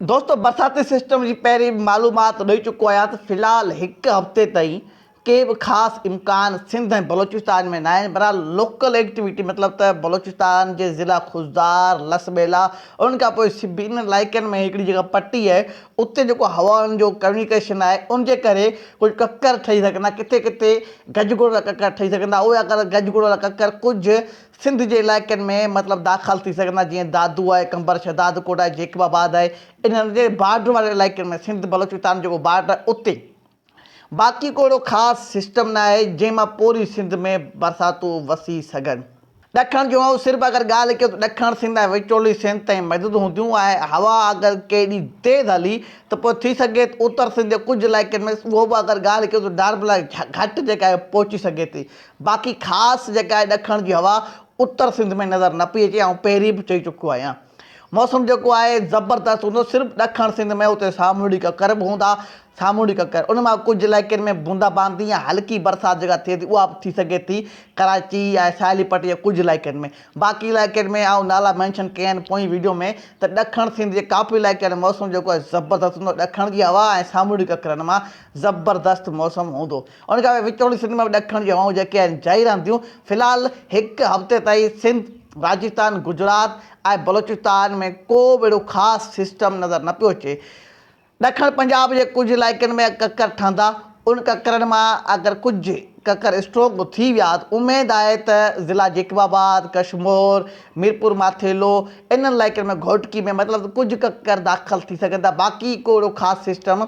دوستو برساتي سسٽم جي پهرين به معلومات ڏئي چڪو آهيان ته في الحال هڪ هفتي تائين ڪي به خاص امڪان سنڌ ۽ بلوچستان ۾ ناهن بهرحال لوڪل ايڪٽيوٽي مطلب ته بلوچستان جي ضلع خضدار لسٻيلا ان کان پوء سبي انهن علائقن ۾ هڪڙي جيڪا پٽي آهي اتي جيڪو هوائن جو ڪميونيڪيشن آهي ان جي ڪري ڪجهه ڪڪر ٺهي سگهندا ڪٿي ڪٿي گجگوڙ وارا ڪڪر ٺهي سگهندا اهي اگر گجگوڙ وارا ڪڪر ڪجهه سنڌ جي علائقن ۾ مطلب داخل ٿي سگهندا جيئن دادو آهي، قمبر شهدادڪوٽ آهي، جيڪب آباد آهي انهن جي بارڊر واري علائقن ۾ سنڌ بلوچستان جيڪو بارڊر آهي اتي باقي ڪو اهڙو خاص سسٽم نه آهي جنهن مان پوري سنڌ ۾ برساتون وسي سگهن. ڏکڻ جون آئون صرف اگر ڳالهه ڪيون ته ڏکڻ سنڌ ۽ وچولي سنڌ تائين محدود هونديون ۽ هوا اگر ڪيڏي تيز هلي ته پوء ٿي سگهي ته اتر سنڌ جي ڪجهه علائقن ۾ اهو به اگر ڳالهه ڪيون ته نارمل گهٽ جيڪا آهي پهچي سگهي ٿي باقي خاص جيڪا آهي ڏکڻ جي هوا اتر سنڌ ۾ نظر نه پئي اچي آئون پهرين به چئي چڪو آهيان موسم جيڪو آهي زبردست هوندو صرف ڏکڻ سنڌ ۾ اتي سامونڊي ڪڪر به هوندا سامونڊي ڪڪر ان مان ڪجهه علائقن ۾ بوندا باندي يا هلڪي برسات جيڪا ٿئي ٿي اها به ٿي سگهي ٿي ڪراچي ۽ ساحلي پٽي جي ڪجهه علائقن ۾ باقي علائقن ۾ آئون نالا مينشن ڪيا آهن پوئين ويڊيو ۾ ته ڏکڻ سنڌ جي ڪافي علائقن ۾ موسم جيڪو آهي زبردست هوندو ڏکڻ جي هوا ۽ سامونڊي ڪڪرن مان زبردست موسم هوندو ان کان پوء وچولي سنڌ ۾ به ڏکڻ جون هوائون جيڪي آهن جاري رهنديون. في الحال هڪ هفتي تائين سنڌ، راجستان، گجرات ۽ بلوچستان ۾ ڪو به اهڙو خاص سسٽم نظر نه پيو اچي. ڏکڻ پنجاب جي ڪجهه علائقن ۾ ڪڪر ٺهندا، ان ڪڪرن مان اگر ڪجهه ڪڪر اسٽرونگ ٿي ويا ته اميد آهي ته ضلع جيڪب آباد، ڪشمور، ميرپور ماٿيلو انهن علائقن ۾ گهوٽڪي ۾ مطلب ته ڪجهه ڪڪر داخل ٿي سگهن ٿا باقي ڪو اهڙو خاص سسٽم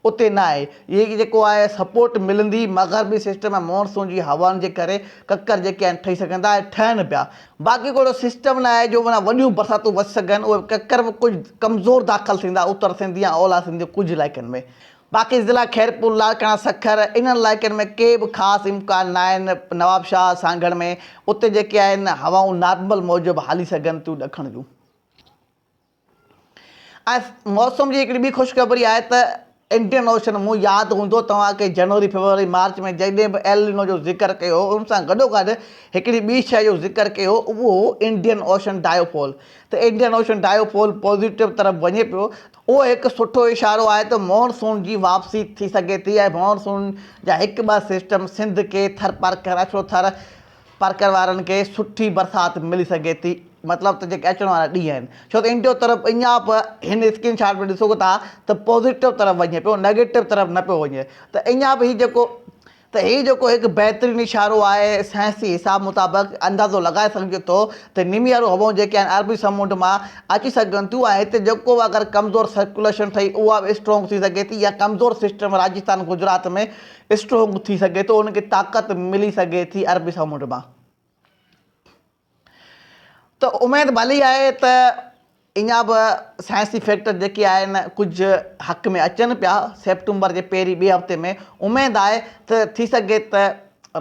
اتي نه آهي. هي جيڪو آهي سپورٽ ملندي مغربي سسٽم ۽ مون سون جي هوائن جي ڪري ڪڪر جيڪي آهن ٺهي سگهن ٿا ۽ ٺهن پيا. باقي ڪو اهڙو سسٽم نه آهي جو معنيٰ وڏيون برساتون وسي سگهن اهي ڪڪر به ڪجهه ڪمزور داخل ٿيندا اتر سنڌ يا اولهه سنڌ جي ڪجهه علائقن ۾. باقي ضلع خيرپور، لاڙڪاڻا، سکر انهن علائقن ۾ ڪي به خاص امڪان نه آهن نوابشاهه، سانگهڙ ۾ اتي جيڪي آهن هوائون نارمل موجب هلي سگهن ٿيون ڏکڻ جون. ۽ موسم جي هڪڙي ٻي خوشخبري آهي ته انڊين اوشن مون ياد هوندو توهان کي جنوري فيبروري مارچ ۾ جڏهن به ايل نينو جو ذڪر ڪيو هو ان سان گڏو گڏ هڪڙي ٻي شيء جو ذڪر ڪيو هو اهو هو انڊين اوشن ڊائيوپول ته انڊين اوشن ڊائيوپول پازيٽو طرف وڃي پيو اهو هڪ سٺو اشارو آهي ته مون سون جي واپسي ٿي سگهي ٿي ۽ مون سون جا هڪ ٻه سسٽم سنڌ کي ٿرپارڪر اڇو ٿر پارڪر وارن کي سٺي برسات ملي سگهي ٿي مطلب ته جيڪي اچڻ وارا ڏينهن آهن ڇو ته انڊيو طرف اڃا به هن اسڪرين شاٽ ۾ ڏسو ٿا ته پازيٽو طرف وڃي پيو نيگيٽو طرف نه پيو وڃي ته اڃا به هي جيڪو ته هي جيڪو هڪ بهترين اشارو آهي سائنسي حساب مطابق اندازو لڳائي سگهجي ٿو ته نميارو هوائون جيڪي آهن عربي سمنڊ مان اچي سگهن ٿيون ۽ هتي جيڪو به اگر ڪمزور سرڪوليشن ٺهي اها به اسٽرانگ ٿي سگهي ٿي يا ڪمزور سسٽم راجستان گجرات ۾ اسٽرونگ ٿي سگهي ٿو ان کي طاقت ملي سگهي ٿي عربي سمنڊ مان ته اميد ڀلي آهي ته اڃا به سائنسي فيڪٽر جيڪي آهن ڪجهه حق ۾ اچن پيا سيپٽمبر جي پهرين ٻئي هفتي ۾ اميد آهي ته ٿي سگهي ته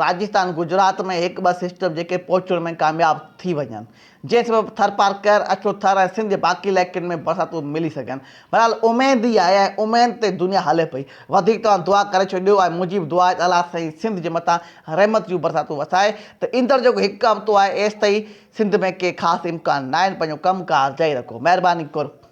راجستان گجرات ۾ هڪ ٻه سسٽم جيڪي پهچڻ ۾ ڪامياب ٿي وڃن جنهن سبب ٿرپارڪر، اڇو ٿر ۽ سنڌ جي باقي علائقن ۾ برساتون ملي سگهن. بهرحال اميد ئي آهي ۽ اميد تي دنيا هلي پئي. وڌيڪ توهان دعا ڪري ڇڏيو ۽ منهنجي به دعا آهي ته الله سائين سنڌ جي مٿان رحمت جون برساتون وسائي ته ايندڙ جيڪو هڪ هفتو آهي ايستائين سنڌ ۾ ڪي خاص امڪان ناهن پنهنجو ڪم ڪار جاري رکو. مهرباني قرب.